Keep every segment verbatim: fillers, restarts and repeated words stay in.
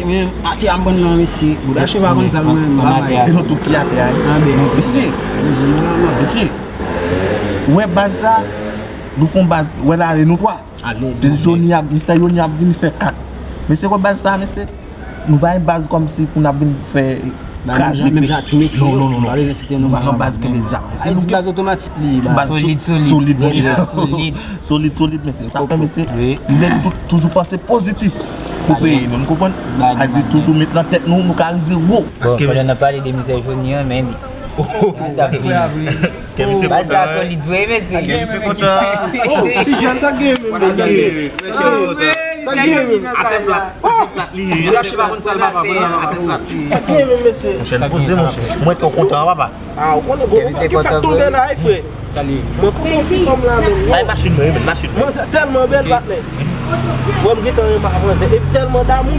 Men, atè a m konn nan, mesye. Boudache pa konn sa, mwen, m pa bay. E nou tout ki atè a, wi. Mesye, mesye, ou wè baz sa, nou fè yon baz, wè la, e nou twa. Alèz. Joni ap, mistè Joni ap vin fè kat. Mesye, wè baz sa, mesye, nou pa yon baz kòmsi pou n ap vin fè kraze peyi. Non, non, non, non. Nou pa nan baz kenbe zam, mesye. Nou baz otomatik li, baz solid, solid, monchè. Solid, solid, mesye. Sa fè, mesye, nou menm tou-, toujou panse pozitif pou peyi nou, nou konprann? Sa di toujou met nan tèt nou, nou ka rive wo. Bon, pandan n ap pale de mistè Joni an, men li. Li sa vini. Kè misye kontan. Baz sa solid vre, mesye. Kè misye kontan. Oh, ti jèn, sa gen menm, mesye. Sa gen menm. Atè plat. Atè plat li ye. Boudache pa konn sa l papa, konn sa l papa. Sa gen menm, mesye. Monchè, poze, monchè. Mwen tou kontan, papa. Ah, ou konnen gwo kontan ki fèt tonbe la, wi, frè. Mwen kontan ti fanm la menm. Sa e machin mwen, wi, men machin mwen. Manzè tèlman bèl, patnè. Mwen, m gentan renmen ak manzè. E tèlman damou.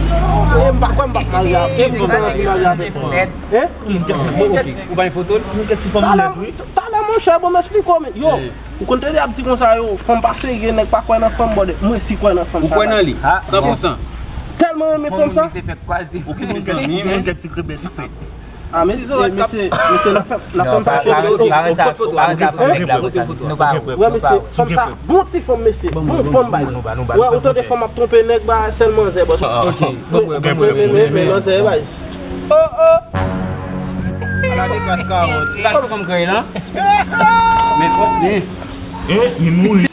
E m pa kwè m p ap marye avè l. E m gentan anvi marye avèk mwen. Hein? Bon, ok. Ou pa gen foto l? Talè, talè, monchè, bon, m esplike w, men. Yo, ou konn tande y ap di konsa, yo, fanm pa serye, nèg pa kwè nan fanm, bòdè. Mwen si kwè nan fanm sa. Ou kwè nan li? San pou san. Tèlman renmen fanm sa. Ou ki moun zanmi, men. Ah, mesye, mesye, mesye, n ap fè, n ap fè m fache. Wè, mesye, fanm sa, bon ti fanm, mesye. Bon fanm, bay. Wè, ou tande fanm ap twonpe nèg, ba, sèl manzè, bòs. Ok, bon, bon, bon, bon. Manzè, bay. Oh, oh. Ala de kras kawòt. Gad ti fanm krèy lan. Men twòp men. Eh, li mouri.